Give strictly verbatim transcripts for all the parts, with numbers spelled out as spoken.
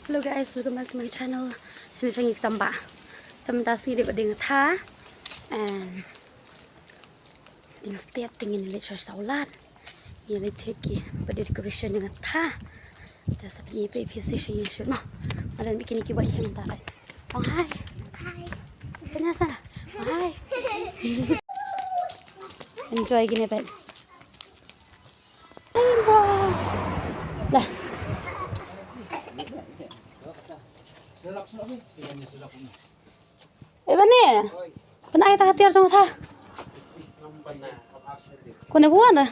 Hello guys, welcome back to my channel. Sini changi kecamba. Tama tasi dei ba ding tha. And ding step ding ini leh sawlat. Ini leh tiki ba dei decoration ding tha. Tasa pini pe pisi sini sini. Madan bikin iki bai yang tha. Oh hai. Hai. Kenapa sana? Oh hai. Enjoy gini, babe. Lah. Eh, bani. Pynai ta ka tiar jong tha. Kone buan da.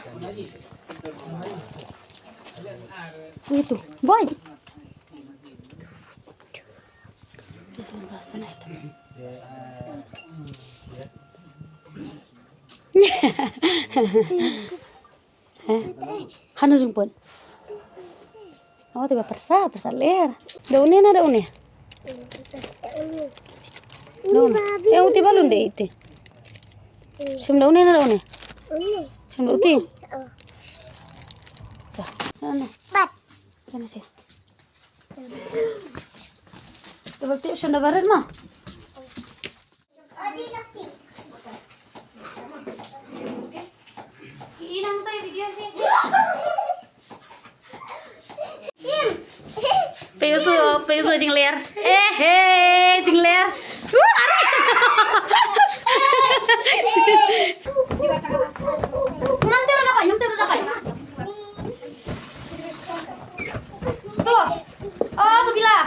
Itu. Boy. Heh. Hanu jingpun. Oh, tiba persa, persa ler. Da une na da une? Da une. Eh, uti balun de iti. Sum da une na da une? Sum da uti. Cha, na na. Cha na si. Tiba ti sum da barat ma. Peusu, peusu jingler. Eh, eh, jingler. Uh, are. Nyam te dapai, nyam te dapai. So. Oh, Sofila.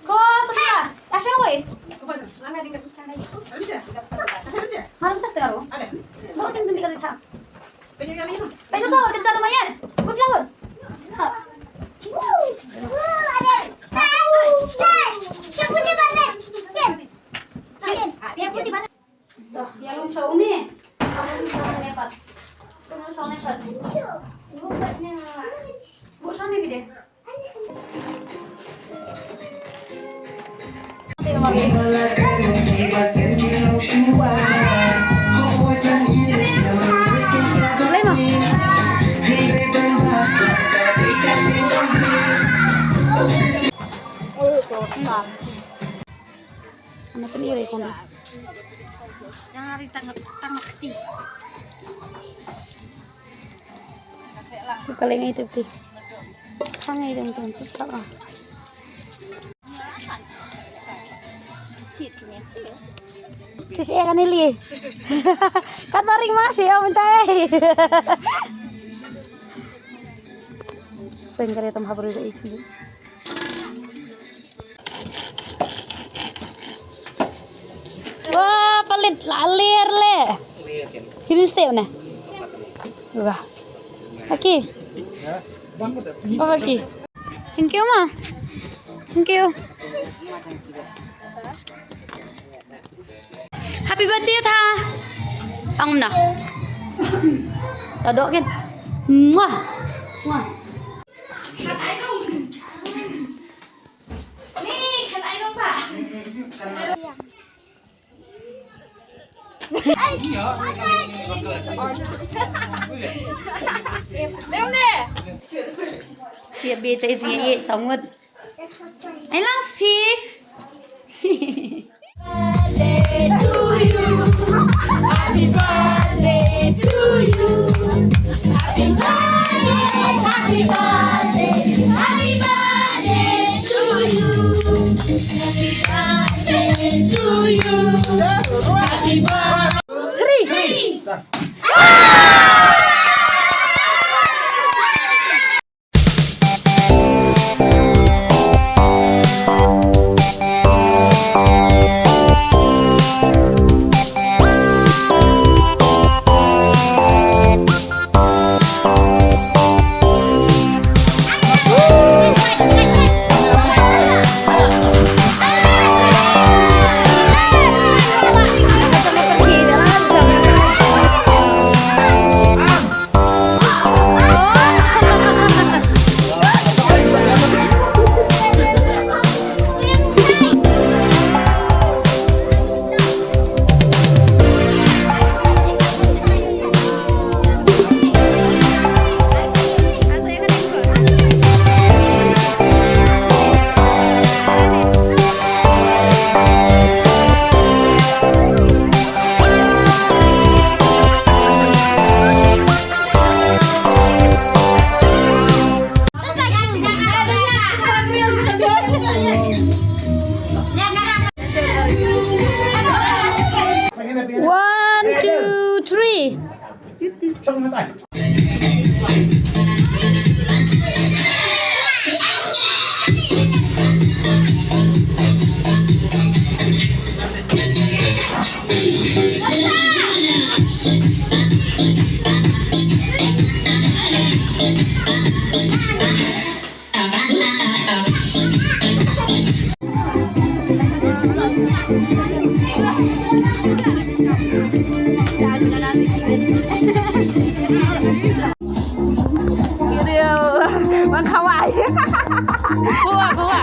Ko, Sofila. Asha woi. Maram chas tengaro. Mau tin tumi kari tha. Pwede sa, kita lumayan. Good lang. Ha. Siya po di ba, Ren? Siya. Siya po di ba? Dia yung sa uni. Ako yung sa uni pat. Kung sa uni pat. Bu sa uni bide. Ano pa nila kung Yang hari tang tang kti. Buka lenga itu ti. Tang itu tu tu sala. Tis eh kan ili. Kat baring masih ya minta eh. Sengkare tam habru itu. Wah, palit lalir le. Kini step na. Wah. Aki. Oh, aki. Thank you, ma. Thank you. Happy birthday tha. Ang na. Tadok kan. Muah. Muah. Siap bete sih, sangat. Ai lang spi. Birthday to you. Happy birthday to you. Happy birthday, happy birthday, happy birthday to you. Happy birthday to you. Happy birthday. Three. Three. Tong matai. Video. Mang khawai. Bawa, bawa.